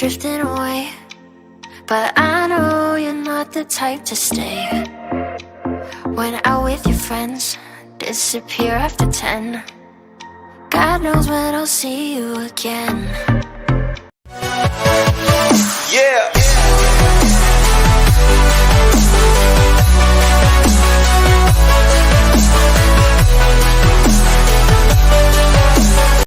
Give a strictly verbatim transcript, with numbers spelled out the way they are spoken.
drifting away. But I know you're not the type to stay. When out with your friends, disappear after ten. God knows when I'll see you again. Yeah.